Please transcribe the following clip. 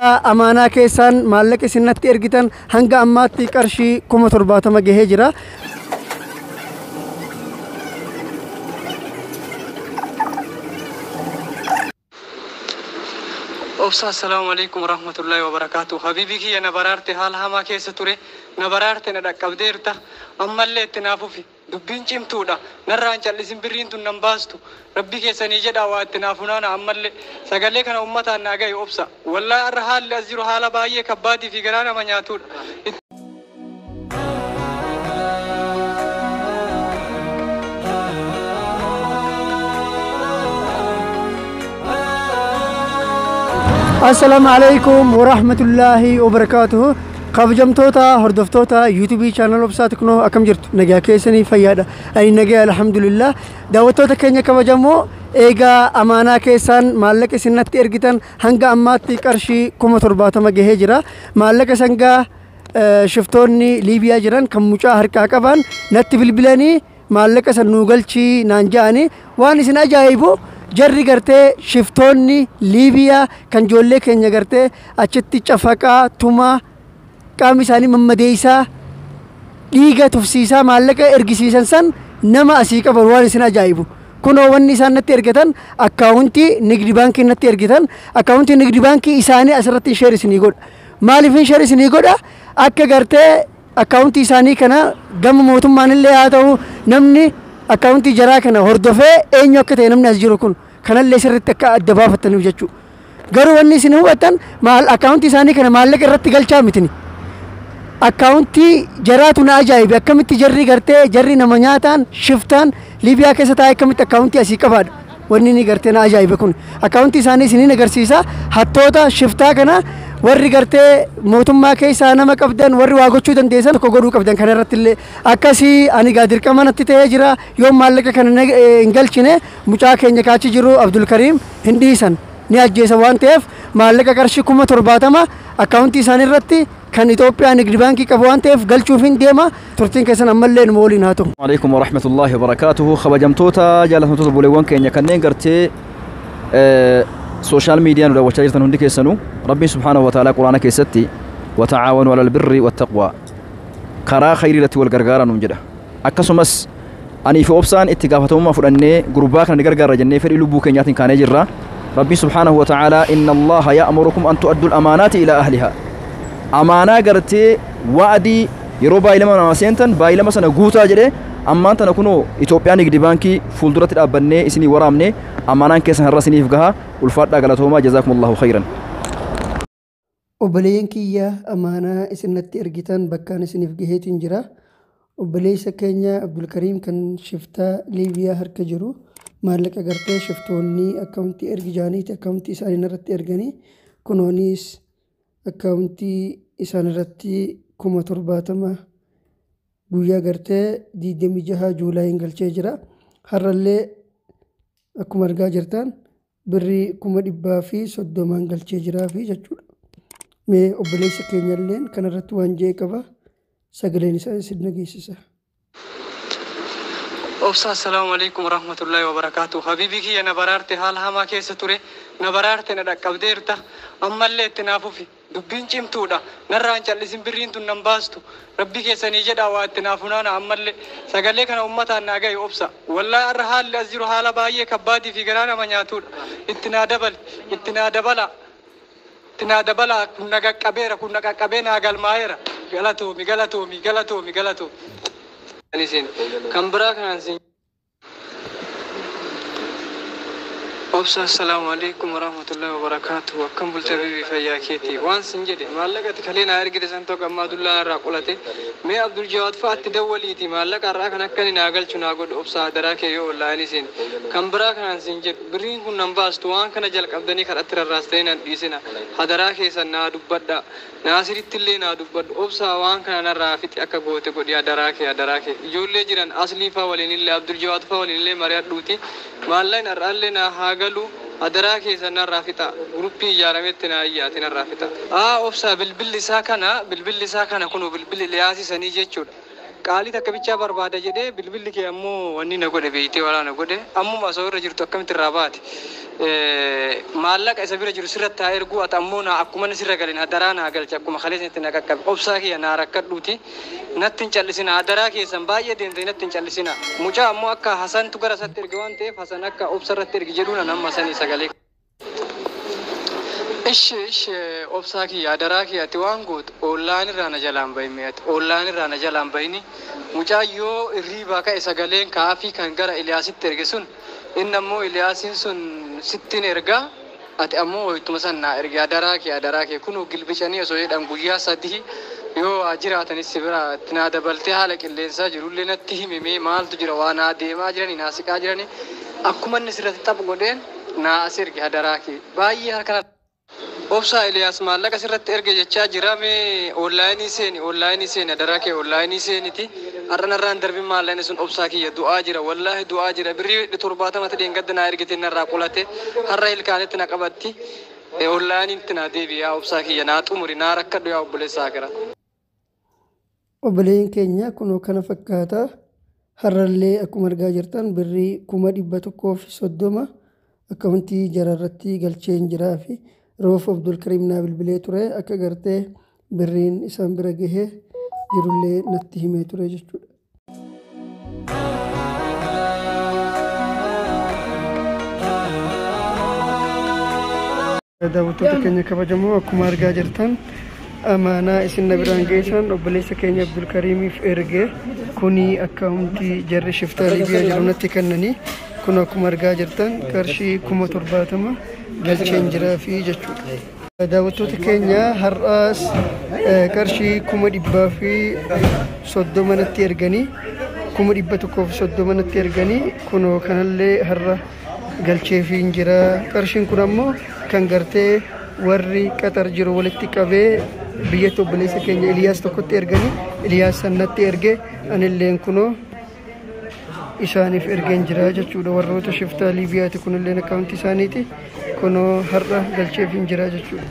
Amaanaa keessaan maallaqa isin natti ergitan hanga ammaatti qarshii 70,000 gahee jira. Obsa, assalaamu alaikum warahmatullahi wabarakaatu. Habiibii kiyya, na baraarte. Haala hamaa keessa ture, na baraarte, na dhaqqabdeerta. Ammallee itti naaf fufi. Dubbiin cimtuudha. Narraan callisin, birriin tun nan baastu. Rabbi keessanii jedhaa waa itti naaf funaana ammallee. Sagalee kana ummataan naa gahe, obsa. Wallaahi har'a haalli as jiru haala baay'ee kabbaadii fi garaa nama nyaatudha. Assalaamu alaikum warahmatullaahi wabarakaatuhu. Kabajamtoota hordoftoota YouTube channel Obsaa Teknoo, akkam jirtu? Nagaa keessanii? Fayyaadha? Ani nagaa, alhamdulillah. Daawwattoota keenya kabajamoo, eegaa amaanaa keessaan maallaqa isin natti ergitan hanga ammaatti qarshii 70,000 gahee jira. Maallaqa sangaa shiftoonni Liibiyaa jiran kan mucaa harkaa qaban natti bilbilanii maallaqa san nuu galchii naan ja'anii. Waan isin ajaa'ibu, jarri gartee shiftoonni Liibiyaa kan ijoollee keenya gartee achitti cafaqaa, tumaa, qaamni isaanii mammadeessaa, dhiiga tufsiisaa maallaqa ergisiisan san nama asii qaban. Waan isin ajaa'ibu, kunoo wanni isaan natti ergatan akkaawuntii nigdi baankii natti ergitan. Akkaawuntii nigdi baankii isaanii asirratti share isinii godha. Maaliif share isinii godha? Akka gartee akkaawuntii isaanii kana gama mootummaan illee haa ta'u, namni akkaawuntii jaraa kana hordofee eenyu akka ta'e namni as jiru kun kanallee sirriitti akka adda baafattaniif jechuudha. Garuu wanni isin hubattan maal? Akkaawuntii isaanii kana maallaqa irratti galchaa mitini. Akkaawuntii jaraatu na ajaa'ibe. Akkamitti jarri gartee jarri nama nyaataan shiftaan Liibiyaa keessa taa'ee akkamitti akkaawuntii asii qabaadha? Wanni inni gartee na ajaa'ibe kun akkaawuntii isaanii isiniin agarsiisa. Hattoota shiftaa kana warri gartee mootummaa keessaa nama qabdan, warri waa gochuu dandeessan tokko godhuu qabdan. Kana irratti illee akkasii ani gaa dirqama natti ta'ee jira. Yoo maallaqa kana hin galchine, mucaa keenya kaachi jiru Abdulkariim hin dhiisan, ni ajjeesa waan ta'eef, maallaqa qarshii 70,000 akkaawuntii isaanii irratti kan Itoophiyaa nigdi baankii qabu waan ta'eef galchuuf hin deema. Turtiin keessan ammallee numa waliin haa ta'u. عليكم ورحمة الله وبركاته. Kabajamtoota jaalatamtoota buleewwan keenya kanneen gartee social media nu daawwachaa jirtan hundi keessanuu, rabbiin subhaanahu wa ta'aalaa quraana keessatti وتعاونوا على البر والتقوى, karaa khayrii irratti wal gargaaraa nuun jedha. Akkasumas anii fi obsaan itti gaafatamummaa fudhannee gurbaa kana ni gargaarra jennee fedhii lubbuu keenyaatiin kaanee jirra. Rabbiin subhaanahu wa ta'aalaa إن الله يأمركم أن تؤدوا الأمانات إلى أهلها. Amaanaa gartee wa'adii yeroo baay'ilama namaa seentan baay'ilama sana guutaa jedhee. Ammaan tana kunoo Itoophiyaa nigdi baankii fuulduratti dhaabbannee isinii waraabne. Amaanaan keessan har'a isiniif gaha. Ulfaadhaa, galatoomaa, جزاكم الله خيرا. Obboleeyyan kiyya, amaanaa isinatti ergitan bakkaan isiniif gaheetiin jira. Obboleessa keenya Abdulkariim kan shiftaa Liibiyaa harka jiru maallaqa gartee shiftoonni akkaawuntii ergi jaaniiti akkaawuntii isaanii irratti erganii, kunoonis akkaawuntii isaan irratti 70,000 guyyaa gartee 26 Juulaayiin galchee jira. Har'allee akkuma argaa jirtan birrii 130,000 galchee jiraa fi jechuudha. Mee obboleessa keenyalleen kanarratti waan je'e qaba. Sagaleen isaa isin dhageessisa. Obsa, assalaamu alaikum warahmatullahi wabarakaatu. Habiibii kiyya, na baraarte. Haala hamaa keessa ture, na baraarte, na dhaqqabdeerta. Ammallee itti naaf fufi. Dubbiin cimtuudha. Narraan callisin, birriin tun nan baastu. Rabbi keessanii jedhaa waa itti naaf funaana ammallee. Sagalee kana ummataan naa gahe, obsa. Wallaahi har'a haalli as jiru haala baay'ee kabbaadii fi garaa nama nyaatudha. Itti naa dabali, itti naa dabala, itti naa dabala. Kun na qaqqabeera, kun na qaqqabee naa galmaa'eera. Galatoomi, galatoomi, galatoomi, galatoomi. Isin kan biraa kanaan sin obsa. Assalaamu alaikum warahmatullahi wabarakaatu. Akkam bulcha bibii, fayyaa keeti? Waan sin jedhe, maallaqa ati kalee naa ergite san tokko ammaa dullaa irraa qolate. Mee Abdul Jawaad fa'aatti dawwaliiti maallaqa har'aa kan akka inni naa galchu naa godhu, obsa, adaraa kee yoo ollaa'in. Isin kan biraa kanaan sin jedhu, birriin kun nan baastu. Waan kana jalqabdanii kadhatti rarraastanii nan dhiisina. Hadaraa keessan naa dubbadha, naasiritti illee naa dubbadhu. Obsa, waan kana narraa fixi, akka goote godhi, adaraa kee, adaraa kee. Ijoollee jiran Aslii faa waliin illee, Abdul Jawaad faa waliin illee mari'adhuuti maallaqni har'aallee naa haa galu. Adaraa keessan narraa fixa. Guruppii ijaarametti naa iyyaati, narraa fixa. Aa, obsa, bilbilli isaa kana, bilbilli isaa kana, kunoo bilbilli liyaasisanii jechuudha. Qaalii takka bichaa barbaada jedhee bilbilli kee ammoo wanni na godhe beeytee waraana godhe ammuma osoo irra jirtu akkamitti irraa baate. Maallaqa isa bira jiru sirratti haa erguu, ati ammoo naa akkuma inni sirra galeen hadaraa naa galche, akkuma kaleessatti na qaqqabe. Obsaa kiyya, naa rakkadhuuti natti hin callisina, hadaraa keessan baay'ee deemtanii natti hin callisina. Mucaa ammoo akka Hasantu gara isatti erge waan ta'eef, Hasan akka obsa irratti erge jedhuun an amma sanii sagalee. Ishi ishi, obsaa kiyya, hadaraa kiyya, ati waan gootu oollaan irraa na jalaan bahin, ati oollaan irraa na jalaan bahini. Mucaa yoo irriibaa ka'e sagaleen kaafii kan gara Iliyaasitti erge sun, inni ammoo Iliyaasiin sun sittiin ergaa, ati ammoo wayituma san naa erge. Hadaraa kee, hadaraa kee, kunuu gilbicanii osoo jedhan guyyaa 3 yoo waa jiraatanis si bira itti naa dabaltee haala qilleensaa jirullee natti himimee, maaltu jira, waa naa deemaa jiranii, naa siqaa jiranii, akkuma inni sirratti taph godheen naa as erge, hadaraa kee, baay'ee harka. Obsaa, Iliyaas maallaqa sirratti erge jechaa jira. Mee onlaayinii seeni, onlaayinii seeni, hadaraa kee, onlaayinii seeniti har'a narraan darbin. Maallaqni sun, obsaa kiyya, du'aa jira, wallaahi du'aa jira. Birrii 70 dheengadda naa ergite narraa qolate, har'a ilkaanitti na qabatti. Onlaayiniitti naa deebi yaa obsaa kiyya, naa xumuri, naa rakkadhu yaa obboleessaa akira. Obboleen keenya kunoo kana fakkaata. Har'allee akkuma argaa jirtan birrii 130,000 akkaawuntii jara irratti galcheen jiraa fi Roof Abdulkariim naa bilbilee ture, akka gartee birriin isaan bira gahee jirullee natti himee ture jechuudha. Daawwattoota keenya kabajamoo, akkuma argaa jirtan amaanaa isin na biraan geessan obboleessa keenya Abdulkariimiif erge. Kuni akkaawuntii jarri shiftaa Liibiyaa jiru natti kennanii, kun akkuma argaa jirtan qarshii 70,000 galcheen jiraa fi jechuudha. Daawwattoota keenya, har'aas qarshii 130,000 natti erganii, 130,000 natti erganii, kunoo kanallee har'a galcheefiin jira. Qarshiin kun ammoo kan gartee warri Qaxar jiru walitti qabee biyyatti obboleessa keenya Iliyaas tokkotti erganii, Iliyaas san natti erge, anilleen kunoo isaaniif ergeen jira jechuudha. Warroota shiftaa Liibiyaati, kunilleen akkaawuntii isaaniiti, kunoo har'a galcheefiin jira jechuudha.